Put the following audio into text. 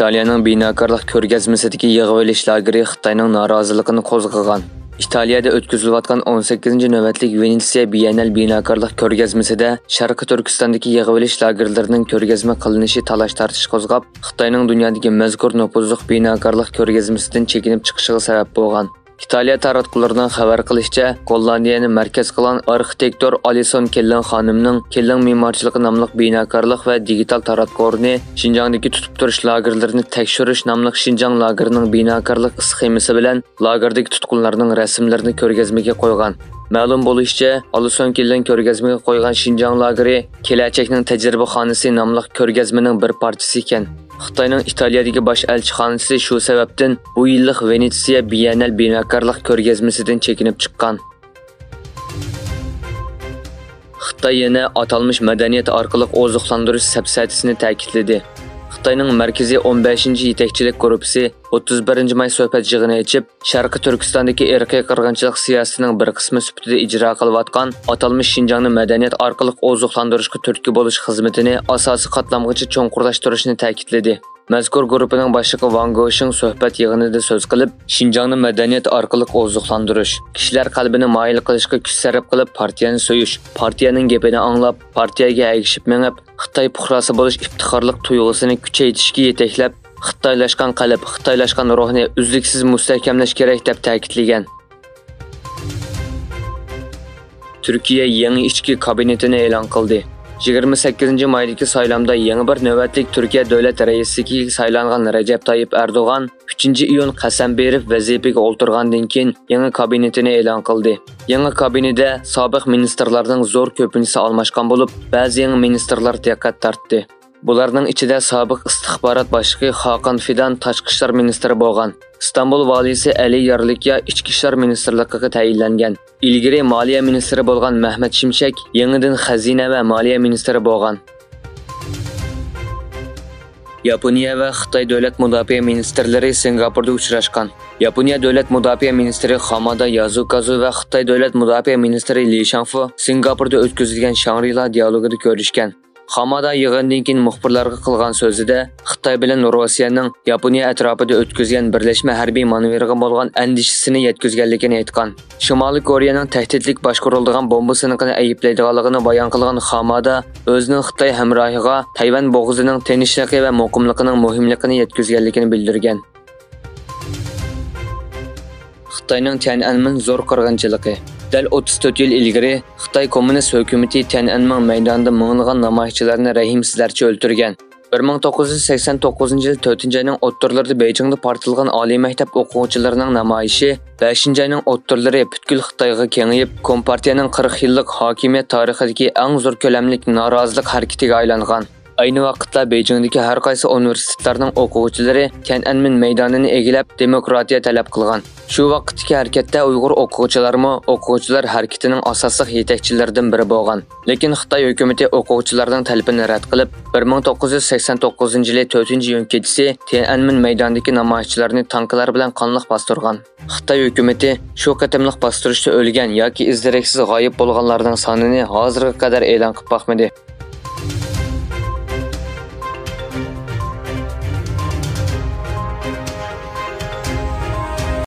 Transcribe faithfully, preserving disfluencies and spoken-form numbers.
ئىتالىيەنىڭ بىناكارلىق كۆرگەزمىسىدىكى يىغىۋېلىش لاگېرى خىتاينىڭ نارازىلىقىنى قوزغىغان. ئىتالىيەدە ئۆتكۈزۈلۈۋاتقان ئون سەككىزىنچى نۆۋەتلىك ۋېنېتسىيە بىيەننال بىناكارلىق كۆرگەزمىسىدە شەرقىي تۈركىستاندىكى يىغىۋېلىش لاگېرلىرىنىڭ كۆرگەزمە قىلىنىشى تالاش-تارتىش قوزغاپ، خىتاينىڭ دۇنيادىكى مەزكۇر نوپۇزلۇق بىناكارلىق كۆرگەزمىسىدىن چېكىنىپ چىقىشىغا سەۋەب بولغان. ئىتالىيە تاراتقۇلىرىنىڭ خەۋەر قىلىشىچە، گوللاندىيەنى مەركەز قىلغان ئارخىتېكتور ئالىسون كېللىن خانىمنىڭ كېللىن مېمارچىلىقى ناملىق بىناكارلىق ۋە دىگىتال تاراتقۇ ئورنى شىنجاڭدىكى تۇتۇپ تۇرۇش لاگېرلىرىنى تەكشۈرۈش ناملىق شىنجاڭ لاگېرىنىڭ بىناكارلىق ئىسخېمىسى بىلەن لاگېردىكى تۇتقۇنلارنىڭ رەسىملىرىنى كۆرگەزمىگە قويغان. مەلۇم بولۇشىچە، ئالىسون كېللىن كۆرگەزمىگە قويغان شىنجاڭ لاگېرى كېلەچەكنىڭ تەجرىبىخانىسى ناملىق كۆرگەزمىنىڭ بىر پارچىسى ئىكەن. خىتاينىڭ ئىتالىيەدىكى باش ئەلچىخانىسى شۇ سەۋەبتىن بۇ يىللىق ۋېنېتسىيە بىيەننال بىناكارلىق كۆرگەزمىسىدىن چېكىنىپ چىققان. خىتاي يەنە ئاتالمىش مەدەنىيەت ئارقىلىق ئوزۇقلاندۇرۇش سەپسەتىسىنى تەكىتلىدى. خىتاينىڭ مەركىزىي ئون بەشىنچى يېتەكچىلىك گۇرۇپپىسى ئوتتۇز بىرىنچى ماي سۆھبەت يىغىنى ئېچىپ، شەرقىي تۈركىستاندىكى ئىرقىي قىرغىنچىلىق سىياسىتىنىڭ بىر قىسمى سۈپىتىدە ئىجرا قىلىۋاتقان ئاتالمىش شىنجاڭنى مەدەنىيەت ئارقىلىق ئوزۇقلاندۇرۇشقا تۈرتكە بولۇش خىزمىتىنى ئاساسىي قاتلامغىچە چوڭقۇرلاشتۇرۇشنى تەكىتلىدى. مەزكۇر گۇرۇپپىنىڭ باشلىقى ۋاڭ گوشىڭ سۆھبەت يىغىنىدا سۆز قىلىپ، شىنجاڭنى مەدەنىيەت ئارقىلىق ئوزۇقلاندۇرۇش، كىشىلەر قەلبىنى مايىل قىلىشقا كۈچ سەرپ قىلىپ، پارتىيەنى سۆيۈش، پارتىيەنىڭ گېپىنى ئاڭلاپ، پارتىيەگە ئەگىشىپ مېڭىپ، خىتاي پۇقراسى بولۇش ئىپتىخارلىق تۇيغۇسىنى كۈچەيتىشكە يېتەكلەپ، خىتايلاشقان قەلب، خىتايلاشقان روھنى ئۈزلۈكسىز مۇستەھكەملەش كېرەك، دەپ تەكىتلىگەن. تۈركىيە يېڭى ئىچكى كابىنېتىنى ئېلان قىلدى. يىگىرمە سەككىزىنچى مايدىكى سايلامدا يېڭى بىر نۆۋەتلىك تۈركىيە دۆلەت رەئىسلىكىگە سايلانغان رەجەپ تايىپ ئەردوغان ئۈچىنچى ئىيۇن قەسەم بېرىپ، ۋەزىپىگە ئولتۇرغاندىن كېيىن، يېڭى كابىنېتىنى ئېلان قىلدى. يېڭى كابىنېتىدە سابىق مىنىستىرلارنىڭ زور كۆپىنچىسى ئالماشقان بولۇپ، بەزى يېڭى مىنىستىرلار دىققەت تارتتى. بۇلارنىڭ ئىچىدە سابىق ئىستىخبارات باشلىقى خاقان فىدان تاشقى ئىشلار مىنىستىرى بولغان. ئىستانبۇل ۋالىيسى ئەلى يارلىكيا ئىچكى ئىشلار مىنىستىرلىقىغا تەيىنلەنگەن. ئىلگىرى مالىيە مىنىستىرى بولغان مەھمەت شىمشەك يېڭىدىن خەزىنە ۋە مالىيە مىنىستىرى بولغان. ياپونىيە ۋە خىتاي دۆلەت مۇداپىئە مىنىستىرلىرى سىنگاپوردا ئۇچراشقان. ياپونىيە دۆلەت مۇداپىئە مىنىستىرى خامادا يازۇكازۇ ۋە خىتاي دۆلەت مۇداپىئە مىنىستىرى لى شاڭفې سىنگاپوردا ئۆتكۈزۈلگەن شاڭرىلا دىيالوگىدا كۆرۈشكەن. خامادا يىغىندىن كېيىن مۇخبىرلارغا قىلغان سۆزىدە، خىتاي بىلەن روسىيەنىڭ ياپونىيە ئەتراپىدا ئۆتكۈزگەن بىرلەشمە ھەربىي مانېۋىرىغا بولغان ئەندىشىسىنى يەتكۈزگەنلىكىنى ئېيتقان. شىمالىي كورېيەنىڭ تەھدىتلىك باشقۇرۇلىدىغان بومبا سىنىقىنى ئەيىبلەيدىغانلىقىنى بايان قىلغان خامادا ئۆزىنىڭ خىتاي ھەمراھىغا تەيۋەن بوغۇزىنىڭ تىنچلىقى ۋە مۇقىملىقىنىڭ مۇھىملىقىنى يەتكۈزگەنلىكىنى بىلدۈرگەن. خىتاينىڭ تيەنئەنمېن زور قىرغىنچىلىقى. دەل ئوتتۇز تۆت يىل ئىلگىرى خىتاي كوممۇنىست ھۆكۈمىتى تيەنئەنمېن مەيدانىدا مىڭلىغان نامايىشچىلارنى رەھىمسىزلەرچە ئۆلتۈرگەن. بىر مىڭ توققۇز يۈز سەكسەن توققۇزىنچى يىل تۆتىنچى ئاينىڭ ئوتتۇرىلىرىدا بېيجىڭدا پارتلىغان ئالىي مەكتەپ ئوقۇغۇچىلىرىنىڭ نامايىشى بەشىنچى ئاينىڭ ئوتتۇرىلىرى پۈتكۈل خىتايغا كېڭىيىپ، كومپارتىيەنىڭ قىرىق يىللىق ھاكىمىيەت تارىخىدىكى ئەڭ زور كۆلەملىك نارازىلىق ھەرىكىتىگە ئايلانغان. ئەينى ۋاقىتتا بېيجىڭدىكى ھەر قايسى ئۇنىۋېرسىتېتلارنىڭ ئوقۇغۇچىلىرى تيەنئەنمېن مەيدانىنى ئىگىلەپ، دېموكراتىيە تەلەپ قىلغان. شۇ ۋاقىتتىكى ھەرىكەتتە ئۇيغۇر ئوقۇغۇچىلارمۇ ئوقۇغۇچىلار ھەرىكىتىنىڭ ئاساسلىق يېتەكچىلىرىدىن بىرى بولغان. لېكىن خىتاي ھۆكۈمىتى ئوقۇغۇچىلارنىڭ تەلىپىنى رەت قىلىپ، بىر مىڭ توققۇز يۈز سەكسەن توققۇزىنچى يىلى تۆتىنچى ئىيۇن كېچىسى تيەنئەنمېن مەيدانىدىكى نامايىشچىلارنى تانكىلار بىلەن قانلىق باستۇرغان. خىتاي ھۆكۈمىتى شۇ قېتىملىق باستۇرۇشتا ئۆلگەن ياكى ئىز-دېرەكسىز غايىب بولغانلارنىڭ سانىنى ھازىرغا قەدەر ئېلان قىلىپ باقمىدى.